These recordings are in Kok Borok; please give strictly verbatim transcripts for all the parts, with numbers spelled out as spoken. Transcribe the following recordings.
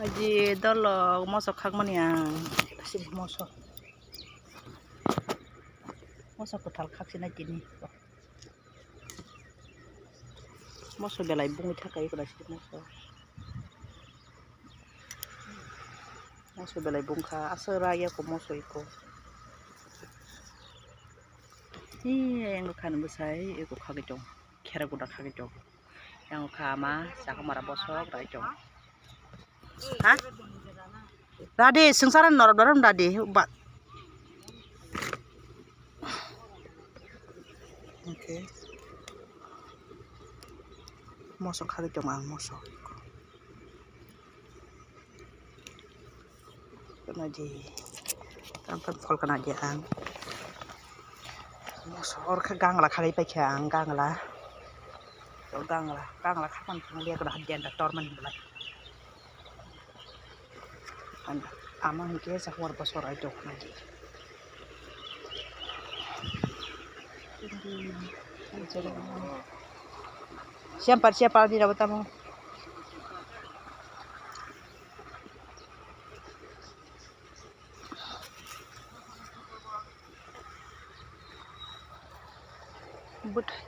Aji dolok moso khakmani ang. Moso. Moso kwtal khaksinai tini. Moso belai bungwi thakai kwlai sidi moso. Moso belai bungkha, aswk ra yako moso iko. Hi, ayang khan bwsai iko khagwi tong, khera guda khagwi tong. Yang kha ama, chakmara bosok rai tong. Ha? Dadi, sengsaran norok norok dadi, ba. Okay. Moso khagwi tong ang, moso. Kena di. Tang tang phol kena di ang. Moso or khe gangla khagwi paikha ang, gangla. Gangla, gangla khapan phang liya kena hadiyan da torman belai. Ama hinkhe chakmar bosor ai dok nai. Siampar siampar di rabo tamo. Bwthai.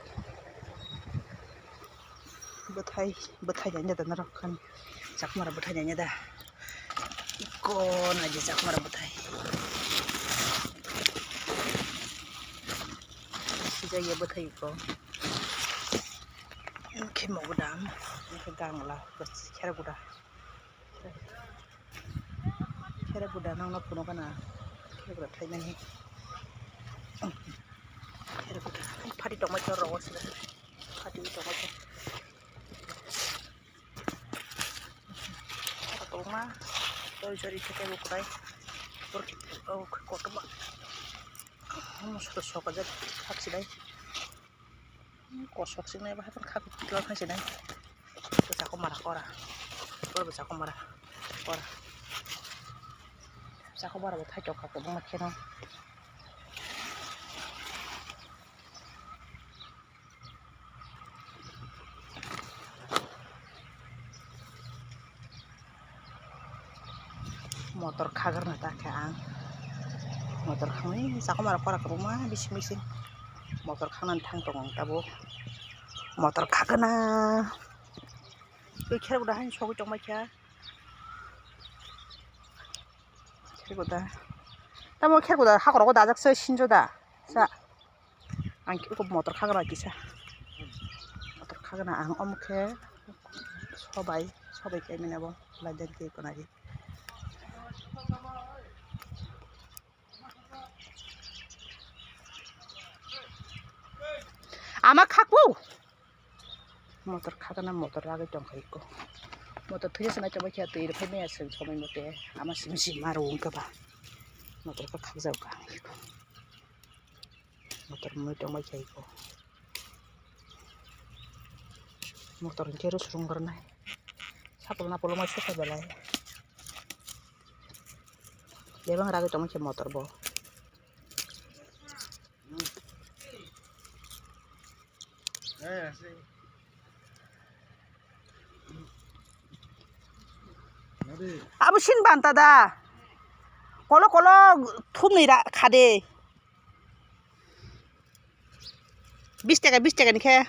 Bwthai, bwthai nanya da norok khan. Chakmara bwthai nanya da. Iko naidi chakmara bwthai. Sijaya bwthai iko. Khemo gudam, gangla, khera guda. Khera guda nangno phunukana. Khera guda thaimani. Khera guda. Phati tongma chor rogo sida. Phati tongma chor. Tongma. Chori chori khete bukurai. Bor-, oh, kotorma. Moso sokajak khaksidai. Kosok sing nai bahai khak tla khai se nai. Bwsa ko mara kora. Kora bwsa ko mara kora. Bwsa ko mara bo thai tok kha kwbangma kheno. Motor khagrana ta khe ang. Motor khangwi chakma rok kora kwbangma bising bising. Motor khanani thang tongo ang tabuk. Motor khagana. Twi kher guda haino sogwi tongbai kha. Kher guda. Tamo kher guda hakhoro dajak se sinjo da. Sa. Ang khe eko motor khagana kisa. Motor khagana ang omo khe sobai, sobai khe mane bo laiden khe konari. Ama khakpo. Motor khagana motor ragwi tongkha eko. Motor thwi se nai tongbai khe twi rw phai maya se somoi mote. Ama simi simi maro wngkha ba. Motor khe khakjak kha. Motor mwnwi tongbai kha eko. Motor hinkhe rw swrwng rwnai. Sapulna pulungma sukha belai. Bebak ragwi tongma khe motor bo. Abo sin banta da. Kolo kolo thumni ra khade. Bis taka, bis taka ni khe.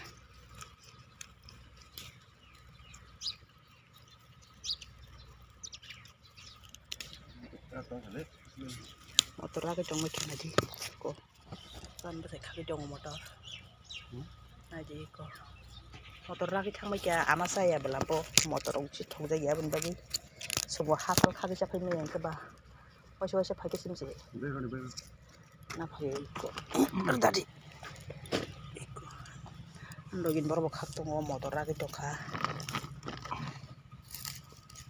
Motor ragwi tongma khe naidi ko. Ban bwsai khagwi tongo motor. Naidi ko. Motor ragwi thangbai khe ama chaya bwla bo motor wngsi thokjak ya aboni bagwi. Sobo hasal khagwi chaphai maya hwnkhe ba. Waisa waisa phaikhe sini se. Na phai eko. Dadi. Eko. Login borok bo khak tongo, motor ragwi tongkha.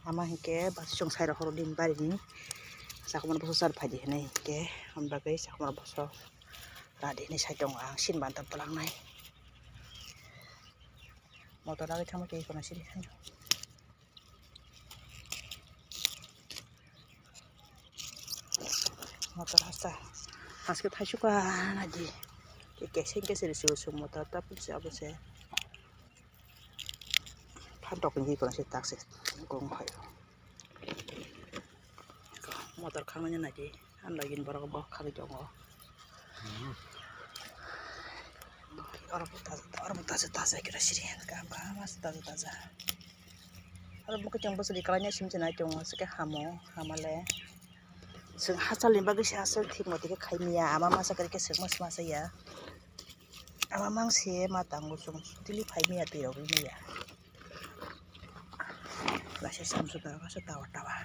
Ama hinkhe bus chwng sai rok horo din barini. Chakhumar bwswk char phaidi hinwi hinkhe. Hwn bagwi chakhumar bwswk radi hinwi sai tongo ang sin banta twlangnai. Motor ragwi thangma khe eko na siri. Motor hasta haske thaisuk ka naidi. Keseng keseng risi usung motor ta putsi abo se. Phantok ni kono se tak se gong phaio. Tangmani nai di, ang lagi ni borok bo khari tongo. Oro bo taja, oro bo taja, taja kira siri, kaham, kaham, taja, taja. Oro bo khe chwng bwswk kwlai sim se nai tongo, se khe hamo, hamale. Chwng hachal ni bagwi se aswk thik mothe khe khai maya, ama masa kwrwi khe chwng ma se masa ya. Ama mang se ma tango chwng tili phai maya twi rogwi maya. Laisa samsok ta kaisa tower tower.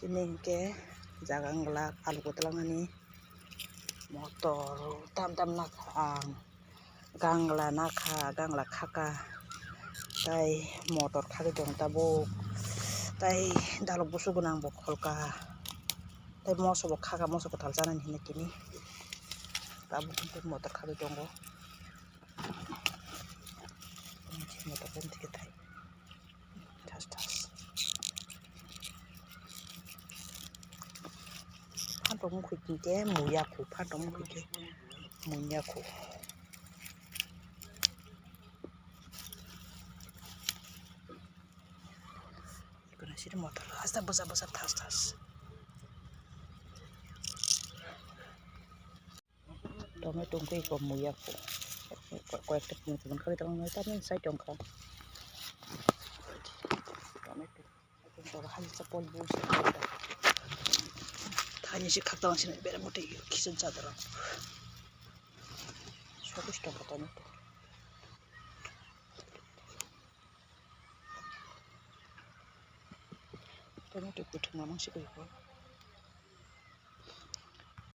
Chini hinkhe jaga wngla alu kwtwlangnani motor tam tam nakha ang gangla nakha gangla khaka tai motor khagwi tong tabuk tai dalok busu gwnang bo kholka tai moso bo khaka moso kwtal chanani hinwi tini tabuk motor khagwi tongo. Motor boni thike thai. Thas thas. Phan tong mukhui khe muya khu, phan tong mukhui khe muya khu. Kuna siri motor asta bwsa bwsa thas thas. Tomato wngkhe eko muya khu. Ko-, koyekta pung pung khe tongmani tamni sai tongkha. Tomato. Tomato hai chapol bu se. Thani se khakta wngse bera mote khichon chadara. Cholish tongkha tomato. Tomato kwthwng mamang se eko.